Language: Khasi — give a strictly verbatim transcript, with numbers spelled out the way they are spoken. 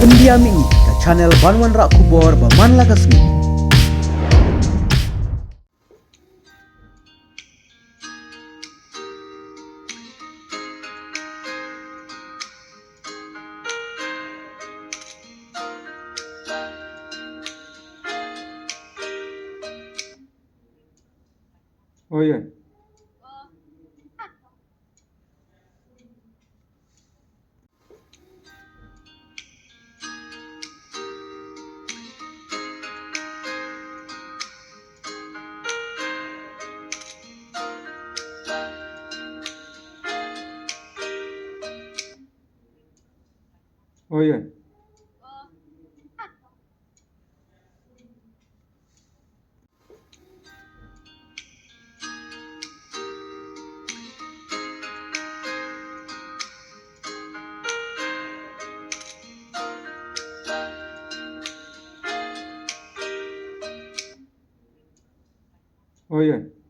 India Mihngi, ka channel ban wanrah khubor ba man la ka sngi. Oi, oi. Oi, oi. Oi, oi.